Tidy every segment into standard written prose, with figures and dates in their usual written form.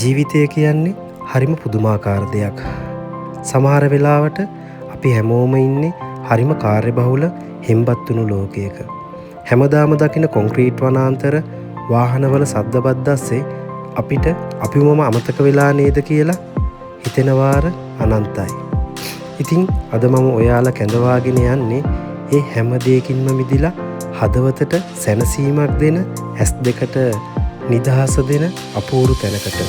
ජීවිතය කියන්නේ හරිම පුදුමාකාර දෙයක්. සමහර වෙලාවට අපි හැමෝම ඉන්නේ හරිම කාර්යබහුල හෙම්බත් වුණු ලෝකයක. හැමදාම දකින කොන්ක්‍රීට් වනාන්තර වාහනවල සද්ද බද්ද අස්සේ අපිට අපිවම අමතක වෙලා නේද කියලා හිතෙන වාර අනන්තයි. ඉතින් අද මම ඔයාලා කැඳවාගෙන යන්නේ ඒ හැම දෙයකින්ම මිදිලා හදවතට සැනසීමක් දෙන, ඇස් දෙකට නිදහස දෙන අපූරු තැනකට.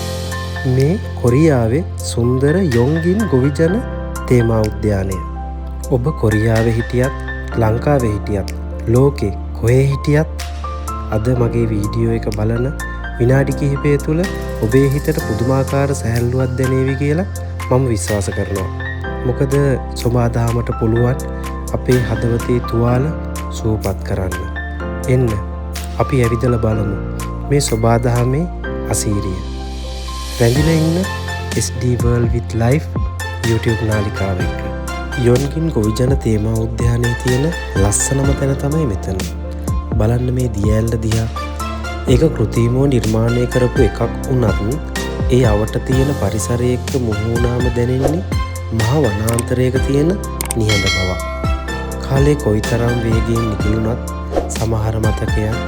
මේ කොරියාවේ සුන්දර යොන්ගින් ගොවිජන තේමා උද්‍යානය. ඔබ කොරියාවේ හිටියත්, ලංකාවේ හිටියත්, ලෝකේ කොහේ හිටියත් අද මගේ වීඩියෝ එක බලන විනාඩි කිහිපය තුළ ඔබේ හිතට පුදුමාකාර සැහැල්ලුවක් දැනේවි කියලා මම විශ්වාස කරනවා. මොකද සොබාදහමට පුළුවන් අපේ හදවතේ තුවාල සුවපත් කරන්න. එන්න අපි ඇවිදලා බලමු මේ සොබාදහමේ අසීරිය. රැඳිලා ඉන්න SD World with Life YouTube නාලිකාව එක්ක. යොන්ගින් ගොවිජන තේමා උද්‍යානයේ තියෙන ලස්සනම තැන තමයි මෙතන. බලන්න මේ දිය ඇල්ල දිහා. ඒක කෘතිමව නිර්මාණය කරපු එකක් වුණත් ඒ අවට තියෙන පරිසරය එක්ක මුහුණ වුණාම දැනෙන්නේ මහ වනාන්තරයක තියෙන නිහඬ බවක්. කාලේ කොයිතරම් වේගයෙන් නිකලුණත් සමහර මතකයන්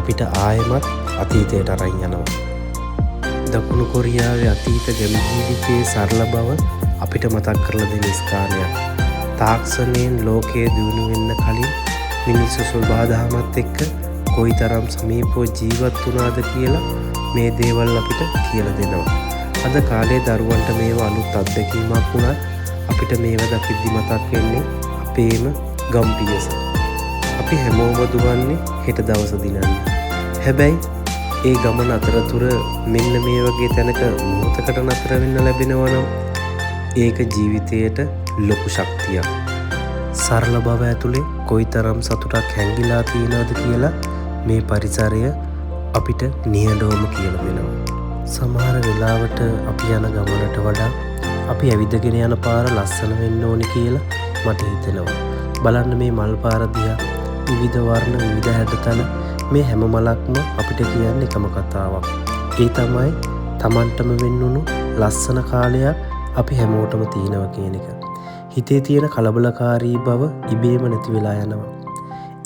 අපිට ආයෙමත් අතීතයට අරන් යනවා. දකුණු කොරියාවේ අතීත ගැමි ජීවිතයේ සරල බව අපිට මතක් කරලා දෙන ස්ථානයක්. තාක්ෂණයෙන් ලෝකය දියුණු වෙන්න කලින් මිනිස්සු සොබාදහමත් එක්ක කොයිතරම් සමීපව ජීවත් වුණාද කියලා මේ දේවල් අපිට කියලා දෙනවා. අද කාලේ දරුවන්ට මේවා අලුත් අත්දැකීමක් වුණත් අපිට මේවා දකිද්දි මතක් වෙන්නේ අපේම ගම් පියස. අපි හැමෝම දුවන්නේ හෙට දවස දිනන්න. හැබැයි ඒ ගමන අතරතුර මෙන්න මේ වගේ තැනක මොහොතකට නතර වෙන්න ලැබෙනවා නම් ඒක ජීවිතයට ලොකු ශක්තියක්. සරල බව ඇතුලේ කොයිතරම් සතුටක් හැංගිලා තියෙනවද කියලා මේ පරිසරය අපිට නිහඬවම කියලා දෙනවා. සමහර වෙලාවට අපි යන ගමනට වඩා අපි ඇවිදගෙන යන පාර ලස්සන වෙන්න ඕනි කියලා මට හිතෙනවා. බලන්න මේ මල් පාර දිහා. විවිධ වර්ණ, විවිධ හැඩතල, මේ හැම මලක්ම අපිට කියන්නේ එකම කතාවක්. ඒ තමයි තමන්ටම වෙන්වුණු ලස්සන කාලයක් අපි හැමෝටම තියෙනවා කියන එක. හිතේ තියෙන කලබලකාරී බව ඉබේම නැති වෙලා යනවා.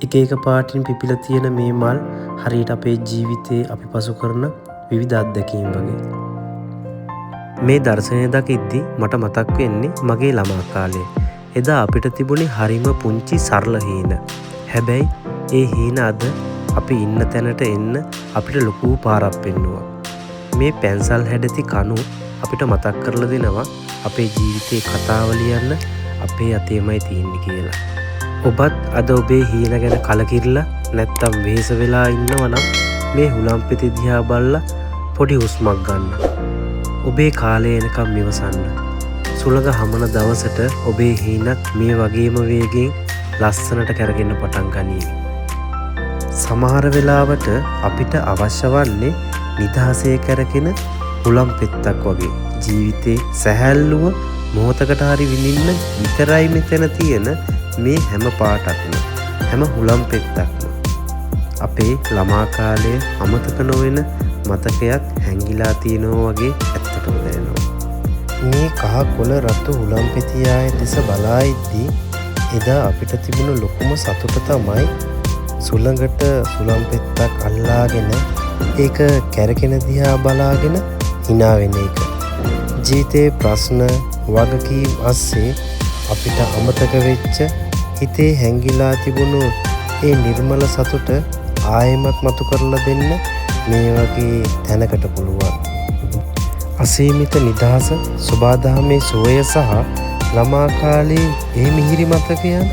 එක එක පාටින් පිපිලා තියෙන මේ මල් හරියට අපේ ජීවිතේ අපි පසු කරන විවිධ අත්දැකීම් වගේ. මේ දර්ශනය දකිද්දි මට මතක් වෙන්නේ මගේ ළමා කාලය. එදා අපිට තිබුණේ හරිම පුංචි සරල හීන. හැබැයි ඒ හීන අද අපි ඉන්න තැනට එන්න අපිට ලොකු පාරක් පෙන්නුවා. මේ පැන්සල් හැඩති කණු අපිට මතක් කරලා දෙනවා අපේ ජීවිතේ කතාව ලියන්න අපේ අතේමයි තියෙන්නේ කියලා. ඔබත් අද ඔබේ හීන ගැන කලකිරිලා නැත්තම් වෙහෙස වෙලා ඉන්නවා නම් මේ හුලම් පෙති දිහා බලලා පොඩි හුස්මක් ගන්න. ඔබේ කාලය එනකම් ඉවසන්න. සුළඟ හමන දවසට ඔබේ හීනත් මේ වගේම වේගයෙන් ලස්සනට කැරගෙන්න පටන් ගනීවි. සමහර වෙලාවට අපිට අවශ්‍ය වන්නේ නිදහසේ කැරකෙන හුලම් පෙත්තක් වගේ ජීවිතේ සැහැල්ලුව මොහොතකට හරි විඳින්න විතරයි. මෙතන තියෙන මේ හැම පාටක්ම, හැම හුලම් පෙත්තක්ම අපේ ළමා කාලය අමතක නොවන මතකයක් හැංගිලා තියෙනවා වගේ ඇත්තටම දැනෙනවා. මේ කහ කොළ රතු හුලම් පෙතියාය දෙස බලා ඉද්දී එදා අපිට තිබුණු ලොකුම සතුට තමයි සුළඟට සුළම් පෙත්තක් අල්ලාගෙන ඒක කැරකෙන දිහා බලාගෙන හිනා වෙන එක. ජීවිතේ ප්‍රශ්න, වගකීම් අස්සේ අපිට අමතක වෙච්ච, හිතේ හැංගිලා තිබුණු ඒ නිර්මල සතුට ආයෙමත් මතු කරලා දෙන්න මේ වගේ තැනකට පුළුවන්. අසීමිත නිදහස, සොබාදහමේ සුවය සහ ළමා කාලේ ඒ මිහිරි මතකයන්,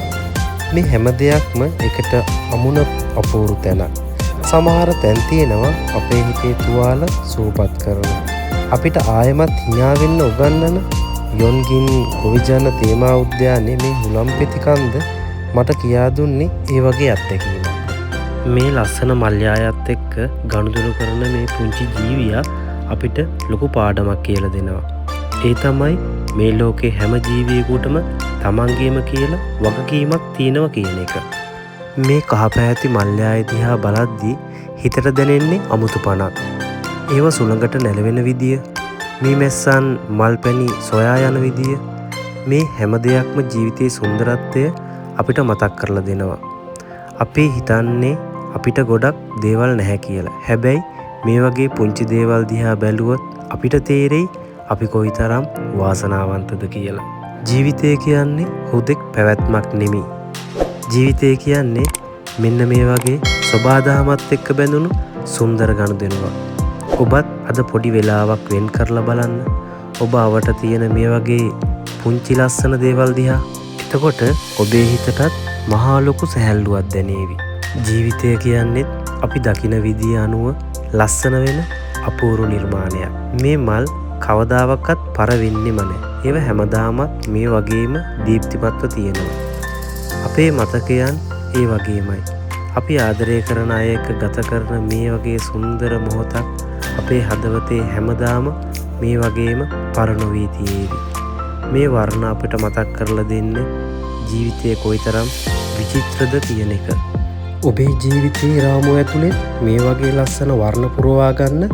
මේ හැම දෙයක්ම එකට අමුණ අපූරු තැනක්. සමහර තැන් තියෙනවා අපේ හිතේ තුවාල සුවපත් කරන, අපිට ආයෙමත් හිනා වෙන්න උගන්වන. යොන්ගින් ගොවිජන තේමා උද්‍යානයේ මේ හුලම් පෙති කන්ද මට කියා දුන්නේ ඒ වගේ අත්දැකීමක්. මේ ලස්සන මල් යායත් එක්ක ගනුදෙනු කරන මේ පුංචි ජීවියා අපිට ලොකු පාඩමක් කියලා දෙනවා. ඒ තමයි මේ ලෝකේ හැම ජීවියෙකුටම තමන්ගේම කියලා වගකීමක් තියෙනවා කියන එක. මේ කහ පැහැති මල් යාය දිහා බලද්දී හිතට දැනෙන්නේ අමුතු පණක්. ඒව සුළඟට නැලවෙන විදිය, මීමැස්සන් මල් පැණි සොයා යන විදිය, මේ හැම දෙයක්ම ජීවිතයේ සුන්දරත්වය අපිට මතක් කරලා දෙනවා. අපි හිතන්නේ අපිට ගොඩක් දේවල් නැහැ කියලා. හැබැයි මේ වගේ පුංචි දේවල් දිහා බැලුවොත් අපිට තේරෙයි අපි කොයිතරම් වාසනාවන්තද කියලා. ජීවිතය කියන්නේ හුදෙක් පැවැත්මක් නෙමෙයි. ජීවිතය කියන්නේ මෙන්න මේ වගේ සොබාදහමත් එක්ක බැඳුණු සුන්දර ගනුදෙනුවක්. ඔබත් අද පොඩි වෙලාවක් වෙන් කරලා බලන්න. ඔබ අවට තියෙන මේ වගේ පුංචි ලස්සන දේවල් දිහා. එතකොට ඔබේ හිතටත් මහා ලොකු සැහැල්ලුවක් දැනේවි. ජීවිතය කියන්නේත් අපි දකින විදිය අනුව ලස්සන වෙන අපූර්ව නිර්මාණයක්. මේ මල් කවදාවක්වත් පර වෙන්නෙම නෑ. ඒව හැමදාමත් මේ වගේම දීප්තිමත්ව තියෙනවා. අපේ මතකයන් ඒ වගේමයි. අපි ආදරය කරන අය එක්ක ගත කරන මේ වගේ සුන්දර මොහොතක් අපේ හදවතේ හැමදාම මේ වගේම පර නොවී තියේවි. මේ වර්ණ අපිට මතක් කරලා දෙන්නේ ජීවිතය කොයිතරම් විචිත්‍රද කියන එක. ඔබේ ජීවිතයේ රාමුව ඇතුලේ මේ වගේ ලස්සන වර්ණ පුරවා ගන්න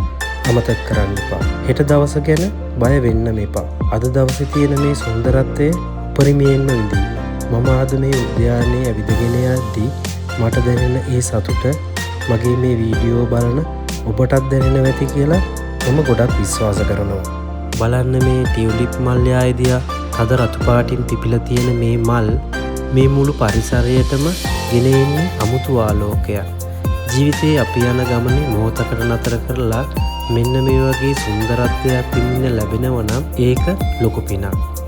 අමතක කරන්න එපා. හෙට දවස ගැන බය වෙන්නම එපා. අද දවසේ තියෙන මේ සුන්දරත්වය උපරිමයෙන්ම විඳින්න. මම අද මේ උද්‍යානයේ ඇවිදගෙන යද්දී මට දැනෙන ඒ සතුට මගේ මේ වීඩියෝ බලන ඔබටත් දැනෙනවා ඇති කියලා මම ගොඩක් විශ්වාස කරනවා. බලන්න මේ ටියුලිප් මල් යාය දිහා තද රතු පාටින් පිපිලා තියෙන මේ මල් මේ මුළු පරිසරයටම ගෙන එන්නේ අමුතු ආලෝකයක්. ජීවිතේ අපි යන ගමනේ මොහොතකට නතර කරලා මෙන්න මේ වගේ සුන්දරත්වයක් විඳින්න ලැබෙනවා නම් ඒක ලොකු පිනක්.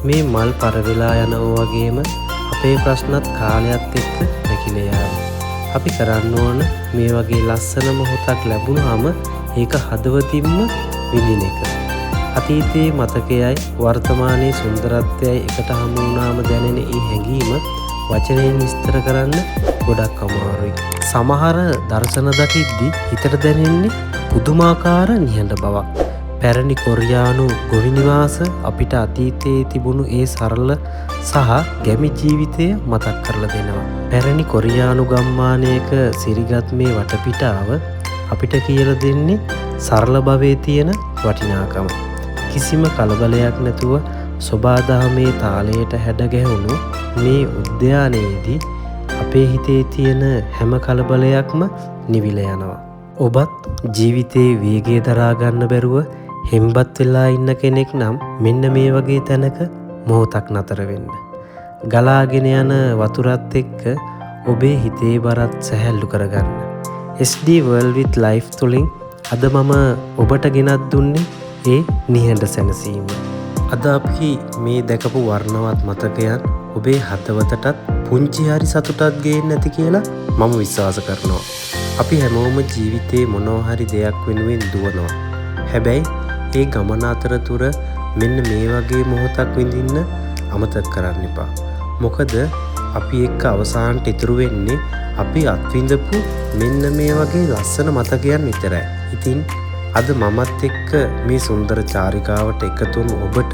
මේ මල් පර වෙලා යනවා වගේම අපේ ප්‍රශ්නත් කාලයත් එක්ක මැකිලා යාවි. අපි කරන්න ඕන මේ වගේ ලස්සන මොහොතක් ලැබුණාම ඒක හදවතින්ම විඳින එක. අතීතයේ මතකයයි වර්තමානයේ සුන්දරත්වයයි එකට හමු වුණාම දැනෙන ඒ හැඟීම වචනයෙන් විස්තර කරන්න ගොඩක් අමාරුයි. සමහර දර්ශන දකිද්දි හිතට දැනෙන්නේ පුදුමාකාර නිහඬ බවක්. පැරණි කොරියානු ගොවි නිවාස අපිට අතීතයේ තිබුණු ඒ සරල සහ ගැමි ජීවිතය මතක් කරලා දෙනවා. පැරණි කොරියානු ගම්මානයක සිරිගත් මේ වටපිටාව අපිට කියලා දෙන්නේ සරල භවයේ තියෙන වටිනාකම. කිසිම කලබලයක් නැතුව සොබාදහමේ තාලයට හැඩ ගැහුණු මේ උද්‍යානයේදී අපේ හිතේ තියෙන හැම කලබලයක්ම නිවිල යනවා. ඔබත් ජීවිතේ වේගය දරා ගන්න බැරුව හෙම්බත් වෙලා ඉන්න කෙනෙක් නම් මෙන්න මේ වගේ තැනක මොහොතක් නතර වෙන්න. ගලාගෙන යන වතුරත් එක්ක ඔබේ හිතේ බරත් සැහැල්ලු කරගන්න. SD World with Life තුලින් අද මම ඔබට ගෙනත් දුන්නේ ඒ නිහඬ සැනසීම. අද අපි මේ දැකපු වර්ණවත් මතකයන් ඔබේ හදවතටත් පුංචි හරි සතුටක් ගේන්න ඇති කියලා මම විශ්වාස කරනවා. අපි හැමෝම ජීවිතේ මොනවා හරි දෙයක් වෙනුවෙන් දුවනවා. හැබැයි ඒ ගමන අතරතුර මෙන්න මේ වගේ මොහොතක් විඳින්න අමතක කරන්න එපා. මොකද අපි එක්ක අවසානට ඉතුරු වෙන්නේ අපි අත්විඳපු මෙන්න මේ වගේ ලස්සන මතකයන් විතරයි. ඉතින් අද මමත් එක්ක මේ සුන්දර චාරිකාවට එකතු වුණු ඔබට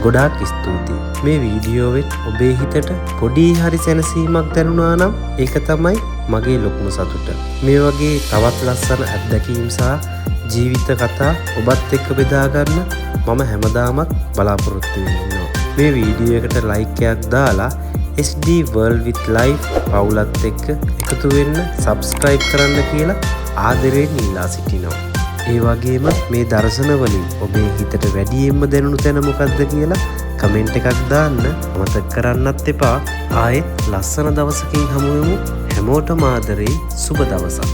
ගොඩාක් ස්තුතියි. මේ වීඩියෝවෙන් ඔබේ හිතට පොඩි හරි සැනසීමක් දැනුණා නම් ඒක තමයි මගේ ලොකුම සතුට. මේ වගේ තවත් ලස්සන අත්දැකීම් සහ ජීවිත කතා ඔබත් එක්ක බෙදා ගන්න මම හැමදාමත් බලාපොරොත්තු වෙමින් ඉන්නවා. මේ වීඩියෝ එකට ලයික් එකක් දාලා SD World with Life පවුලත් එක්ක එකතු වෙන්න සබ්ස්ක්‍රයිබ් කරන්න කියලා ආදරයෙන් ඉල්ලා සිටිනවා. ඒ වගේම මේ දර්ශන වලින් ඔබේ හිතට වැඩියෙන්ම දැනුණු තැන මොකක්ද කියලා කමෙන්ට් එකක් දාන්න අමතක කරන්නත් එපා. ආයෙත් ලස්සන දවසකින් හමු වෙමු. හැමෝටම ආදරේ සුබ දවසක්.